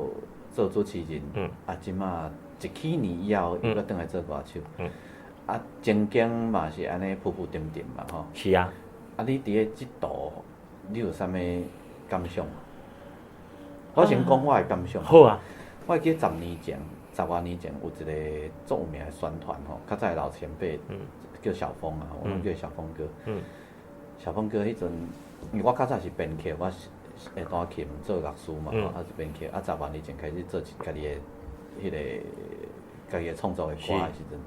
做主持人，啊，這馬一起年以後，又閣轉來做歌手，啊，前景嘛是按呢浮浮沉沉嘛，吼。是啊。啊，你佇咧這途，你有啥物感想？我先講我的感想。好啊。我會記得10年前，10外年前有一個足有名的宣傳吼，較早的老前輩，叫小峰啊，我攏叫伊小峰哥。小峰哥彼陣，因為我較早是編曲，我是會彈琴做樂師嘛，啊是編曲，啊10外年前開始做家己的彼個家己的創作的歌的時陣，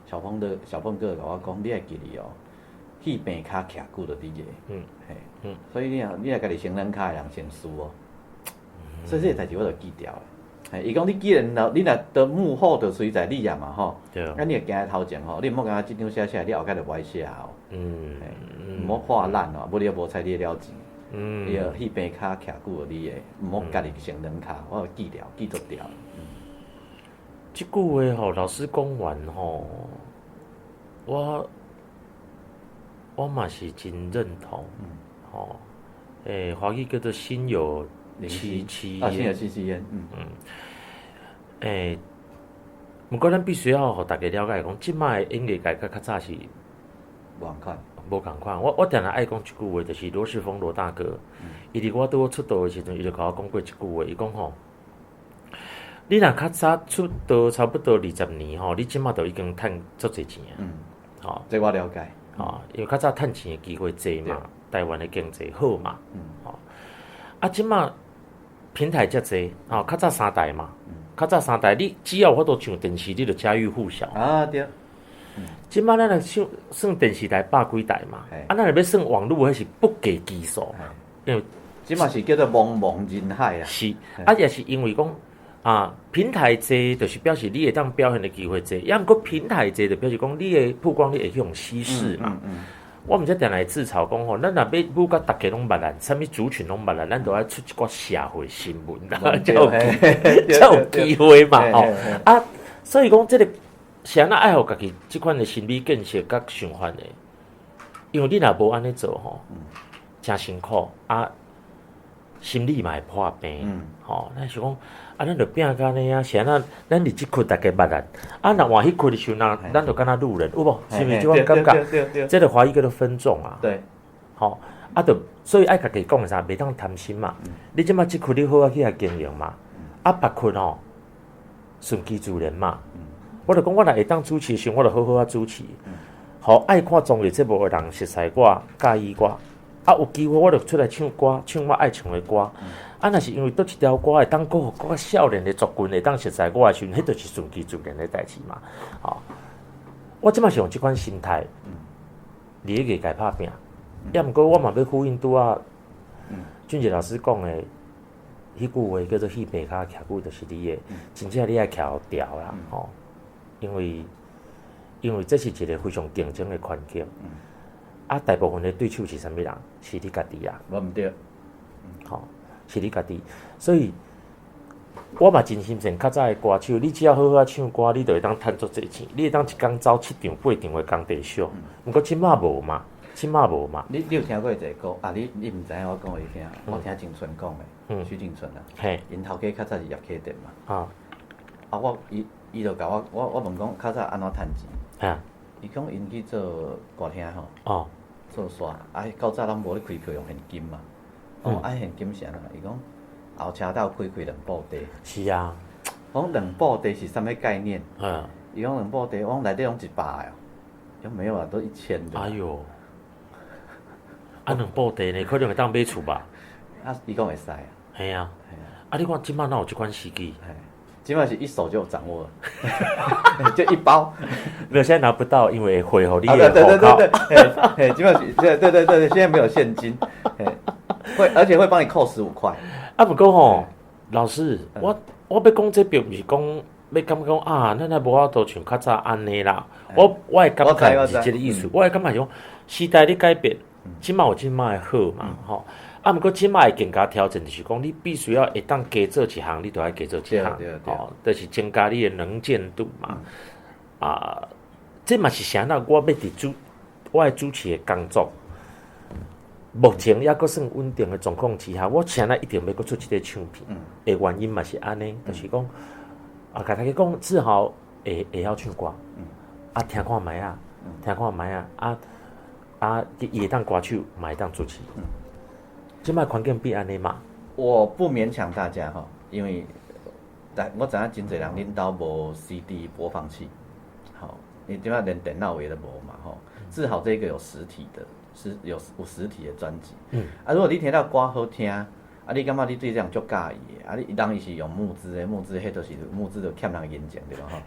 小峰哥共我講，你愛記得哦，戲棚跤徛久就你的，嘿，所以你若家己先軟跤的人先輸哦，所以這個代誌我就記牢。嘿，伊講你既然若你若的幕後就隨在你啊嘛吼，啊你會行在頭前吼，你毋好感覺這張寫寫，你後蓋就無愛寫哦，毋好看爛哦，無你也無采你的了錢。你戲棚跤徛久就你的，毋好家己先軟跤，我記牢，記足牢。這句話吼，老師講完吼，我嘛是真認同。吼，華語叫做心有戚戚焉。啊，心有戚戚焉。毋過咱必須要予大家了解講，這擺的演藝界佮較早是無仝款。無仝款。我定定愛講一句話，就是羅時豐羅大哥，伊佇我拄好出道的時陣，伊就共我講過一句話，伊講吼，你若較早出道差不多20年吼，你這馬就已經趁足濟錢啊。吼，這我了解。吼，因為較早趁錢的機會濟嘛，台灣的經濟好嘛。吼，啊，這馬平台遮濟，吼，較早三台嘛，較早三台，你只要有法度上電視，你就家喻戶曉。啊，對。這馬咱若算電視台百幾台嘛，啊，咱若欲算網路，彼是不計其數。因為這馬是叫做茫茫人海啊。是，啊，也是因為講啊，平台濟，就是表示你會當表現的機會濟，抑毋過平台濟，就表示講你的曝光率會去予稀釋嘛。我毋才定來自嘲講吼，咱若欲舞甲逐家攏捌咱，啥物族群攏捌咱，咱都愛出一寡社會新聞啦，才有機會嘛吼。啊，所以講這個是按怎愛予家己這款的心理建設佮想法的，因為你若無按呢做吼，誠辛苦啊，心理嘛會破病，吼。咱想講啊，咱就拼甲按呢啊，是按怎？咱佇這區逐家捌咱，啊，若換彼區的時陣，咱就敢若路人，有無？是毋是這款感覺？這個華語叫做分眾啊。對，吼，啊，就所以愛家己講的啥，袂當貪心嘛。你這馬這區你好好去共經營嘛，啊，別區吼順其自然嘛。我就講，我若會當主持的時陣，我就好好啊主持。予愛看綜藝節目的人熟似我，佮意我。啊，有機會我就出來唱歌，唱我愛唱的歌。啊，若是因為佗一條歌會當閣予閣較少年的族群會當熟似我的時陣，彼就是順其自然的代誌嘛。吼，我這馬是用這款心態，佇咧藝界拍拚。抑毋過我嘛欲呼應拄仔俊傑老師講的彼句話，叫做戲棚跤徛久就是你的，真正你愛徛予牢啦，吼。因為這是一個非常競爭的環境。啊，大部分的對手是啥物人？是你家己啊。無毋對。吼，是你家己。所以，我嘛真欣賞較早的歌手，你只要好好唱歌，你就會當趁足濟錢，你會當一工走七場八場的工地秀。毋過這馬無嘛，這馬無嘛。你有聽過一個歌啊？你毋知影我講予你聽，我聽景春講的，許景春啊，𪜶頭家較早是葉啟德嘛。啊，我伊伊就共我我我問講較早按怎趁錢？伊講𪜶去做歌廳吼，做煞啊，較早攏無咧開票用現金嘛。哦，啊現金是按怎？伊講後車斗開開兩布袋。是啊。我講兩布袋是啥物概念？伊講兩布袋，我講內底攏一百個哦。伊講沒有啊，都1000的。哎喲，啊兩布袋呢，可能會當買厝吧？啊，伊講會使啊。嘿啊。啊，你看這馬哪有這款時機？這馬是一手就掌握了，就一包。沒有，現在拿不到，因為匯予你的對對對對，嘿，這馬是，對對對對，現在沒有現金，會，而且會幫你扣15塊。啊，毋過吼，老師，我欲講這並毋是講欲感覺講啊，咱也無法度像較早按呢啦。我的感覺毋是這个意思，我的感覺是講時代咧改變，這馬有這馬的好嘛，吼。啊，毋過這馬會更加挑戰，就是講你必須要會當加做一項，你就愛加做一項，吼，就是增加你的能見度嘛。啊，這嘛是啥那我欲佇主，我的主持的工作，目前猶閣算穩定的狀況之下，我啥那一定欲閣出這個唱片的原因嘛是按呢，就是講啊，共大家講志豪會曉唱歌，啊，聽看覓仔，聽看覓仔，啊啊，伊會當歌手，嘛會當主持。這擺環境變按呢嘛？我不勉強大家哈，因為但我知影真濟人恁兜無 CD 播放器，好，你這擺連電腦也都無嘛吼。志豪這個有實體的，是有實體的專輯。啊，如果你聽到歌好聽，啊，你感覺你對這人足佮意的，啊，你人伊是用募資的，募資彼就是募資就欠人銀錢對無吼？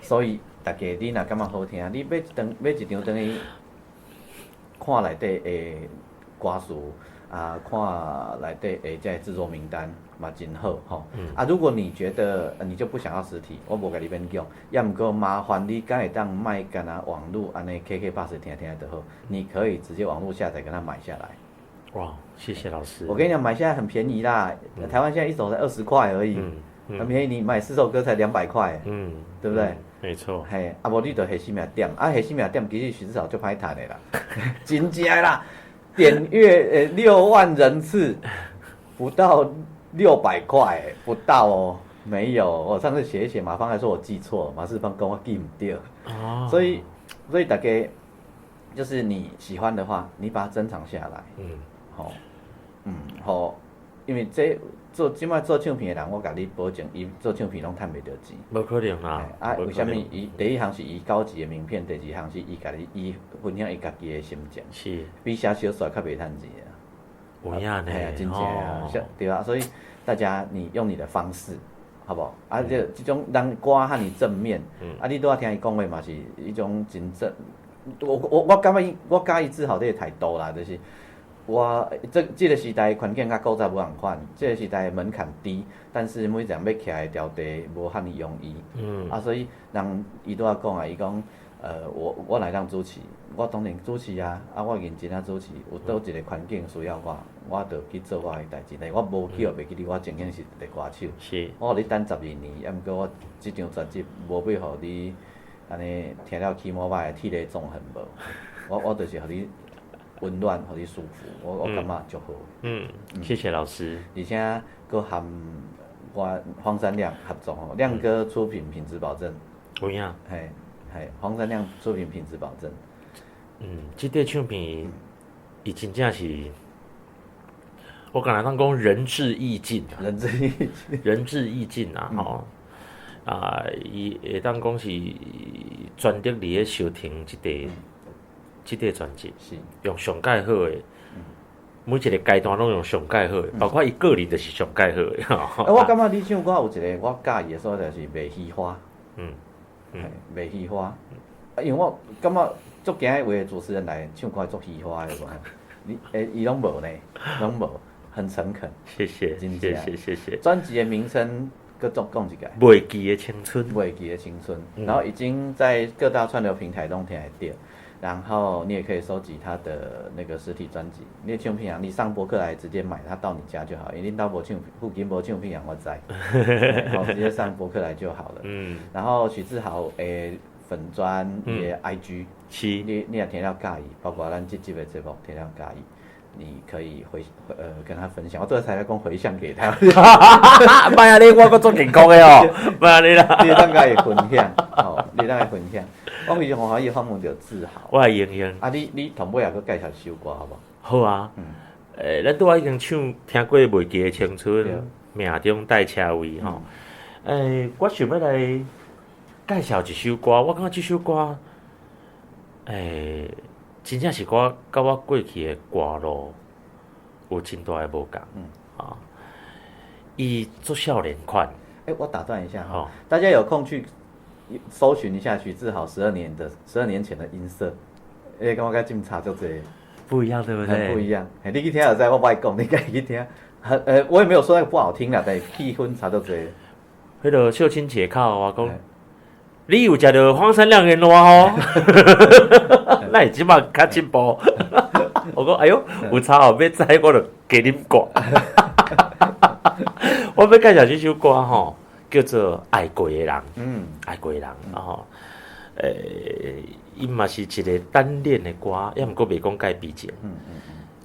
所以大家你若感覺好聽，你買一張轉去看內底的歌詞。啊，看內底的這製作名單嘛真好吼。啊，如果你覺得你就不想要實體，我無共你勉強，抑毋過麻煩你敢會當莫干焦網路按呢 KKBOX 聽聽就好，你可以直接網路下載，給他買下來。哇，謝謝老師。我跟你講，買下來很便宜啦，台灣現在一首才20塊而已，很便宜。你買四首歌才200塊，對不對？沒錯。嘿，啊無你就下死命點，啊下死命點其實許志豪足歹趁的啦，真正的啦。點閱6萬人次，不到600塊，不到哦，沒有。我上次寫一寫，馬芳還說我記錯，馬世芳講我記毋著。哦。所以大家就是你喜歡的話，你把它珍藏下來。好，好，因為這做這擺做唱片的人，我共你保證，伊做唱片攏趁袂著錢。無可能啦。啊，為啥物？伊第一項是伊高級的名片，第二項是伊家己伊分享伊家己的心情。比寫小說較袂趁錢啊。有影呢。嘿啊，真正啊，對啊，所以大家你用你的方式，好無？啊，這種人歌遐爾正面，啊，你拄仔聽伊講話嘛是一種真正。我感覺我佮意志豪這個態度啦，就是我這個時代環境佮古早無仝款，這個時代門檻低，但是每一個人欲徛的牢地無遐爾容易。啊，所以人伊拄仔講啊，伊講，我來當主持，我當然主持啊，啊，我認真啊主持，有佗一個環境需要我，我就去做我的代誌。但我無去予袂記得，我曾經是一個歌手。我予你等12年，啊，毋過我這張專輯無欲予你按呢聽了起毛歹，涕淚縱橫無。我就是予你溫暖，予你舒服，我感覺足好。嗯，謝謝老師。而且閣含我黃山亮合作吼，亮哥出品品質保證。有影。嘿，嘿，黃山亮出品品質保證。嗯，這塊唱片，伊真正是，我敢若當講仁至義盡。仁至義盡。仁至義盡啊！吼，啊，伊會當講是全力佇咧收聽這塊專輯，用上蓋好的，每一個階段攏用上蓋好的，包括伊個人就是上蓋好的。我感覺你唱歌有一個我佮意的所在是袂虛華。袂虛華。因為我感覺足驚有的主持人來唱歌足虛華的無？你伊攏無呢，攏無，很誠懇。謝謝，謝謝，謝謝。專輯的名稱閣再講一擺。袂記的青春。袂記的青春，然後已經在各大串流平台攏聽會著。然后你也可以收集他的那个实体专辑。你的唱片行，你上博客来直接买，他到你家就好。因为恁兜无唱片，附近无唱片行，我知。好，直接上博客来就好了。然后许志豪的粉专的 IG，你若听了佮意，包括咱这集的节目听了佮意，你可以跟他分享。我这才来讲回向给他。莫按呢，我阁足健康的哦，莫按呢啦。你会当共伊分享，吼，你会当共伊分享。我非常欢喜访问著志豪。我会用用。啊，你同尾也阁介绍一首歌好无？好啊。咱拄仔已经唱听过《袂记的青春》，命中带车位吼。我想欲来介绍一首歌，我感觉这首歌，真正是我佮我过去的歌路有真大的无仝。啊，伊足少年款。我打断一下哈，大家有空去搜寻一下许志豪12年前的音色，感觉佮这差足济。不一样，对不对？很不一样。你去听就知，我不爱讲，你家己去听。我也没有说那个不好听啦，但气氛差足济。彼个秀清姐靠我讲，你有食著荒山亮莲花吼？那会这马较进步。我讲，哎哟，有差哦，欲知我就加啉寡。我欲介绍这首歌吼，叫做《爱过的人》。爱过的人，吼，伊嘛是一个单恋的歌，抑毋过袂讲介悲情。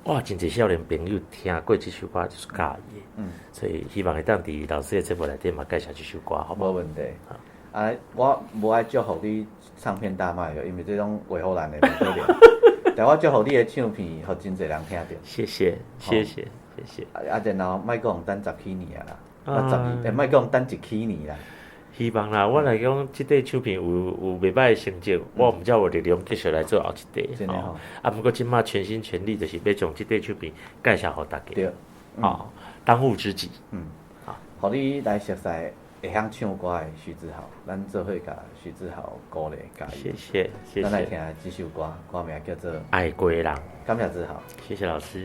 我真济少年朋友听过这首歌就是佮意的。所以希望会当伫老师的节目内底嘛介绍这首歌，好无？无问题。啊，我无爱祝福你唱片大卖，因为这种话予人的无可能。但我祝福你的唱片，予真济人听著。谢谢，谢谢，谢谢。啊，然后莫讲等十几年啊啦，啊十二，莫讲等一几年啦。希望啦，我来讲，这块唱片有袂䆀的成绩，我毋才有力量继续来做后一块。真的吼。啊，毋过这马全心全力就是欲将这块唱片介绍予大家。对。当务之急。好，予你来熟似会晓唱歌的许志豪，咱做伙共许志豪鼓励加油。谢谢，谢谢。咱来听这首歌，歌名叫做《爱过的人》。感谢志豪，谢谢老师。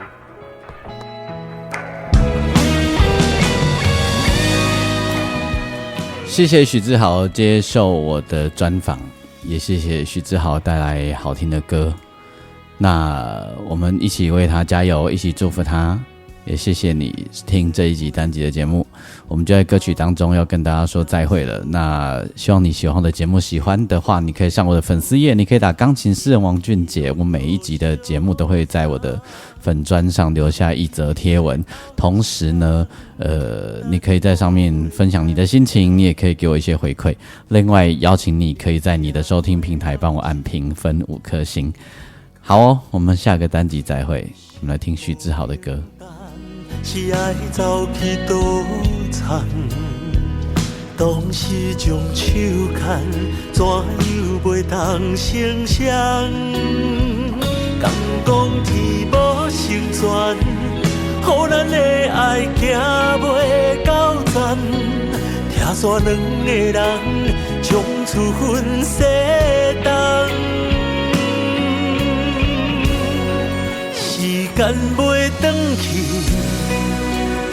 谢谢许志豪接受我的专访，也谢谢许志豪带来好听的歌。那我们一起为他加油，一起祝福他。也谢谢你听这一集单集的节目，我们就在歌曲当中要跟大家说再会了。那希望你喜欢我的节目，喜欢的话你可以上我的粉丝页，你可以打钢琴诗人王俊杰，我每一集的节目都会在我的粉专上留下一则贴文。同时呢，你可以在上面分享你的心情，你也可以给我一些回馈。另外邀请你可以在你的收听平台帮我按评分5颗星。好哦，我们下个单集再会。我们来听许志豪的歌。是爱走去佗藏，当时将手牵，怎样袂当成双？敢讲天无成全，予咱的爱行袂到站。拆散两个人，从此分西东。时间袂转去。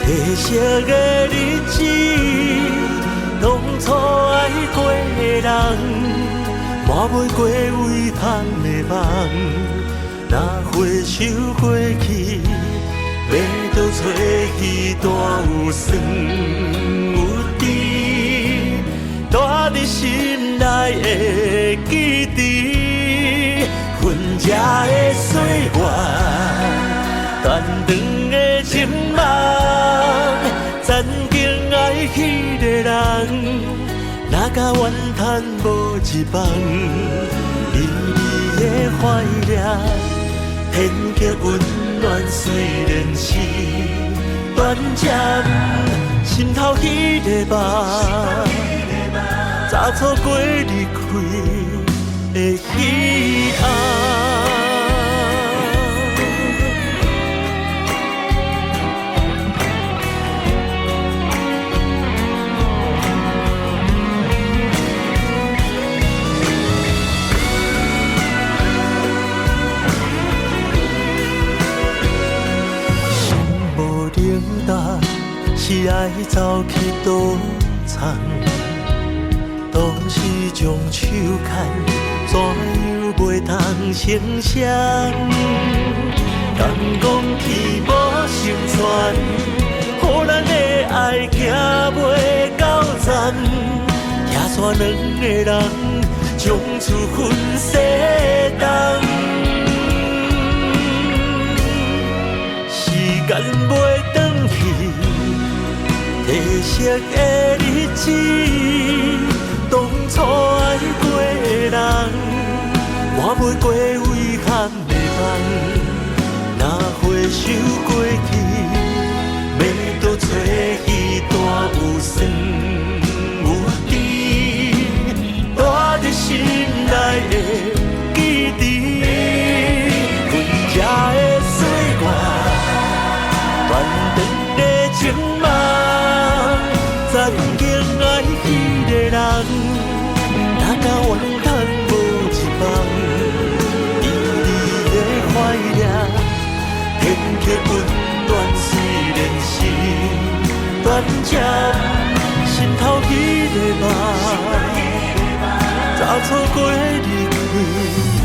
褪色的日子，当初爱过的人，抹袂过遗憾的梦。若回首过去，欲倒找彼段有酸有甜，住伫心内的记忆，分这的岁月，断肠的情梦，曾经爱彼个人，若甲怨叹无一梦，微微的怀念，天叫温暖虽然是短暂，心头彼个梦，早错过离开的彼暗。是爱走去佗藏，当时将手牵，怎樣袂通成雙？人講天無成全，予咱的愛行袂到站，拆散兩个人，從此分西東。時間袂轉去，褪色的日子，當初愛過的人，瞞袂過遺憾的夢。若回首過去，欲倒揣彼段有酸有甜，蹛佇心內的記憶，阮這的歲月，斷斷的情夢，曾經愛彼个人，若甲怨嘆無一放，甜蜜的懷念，天氣溫暖雖然是短暫，心頭彼个夢，早錯過離去。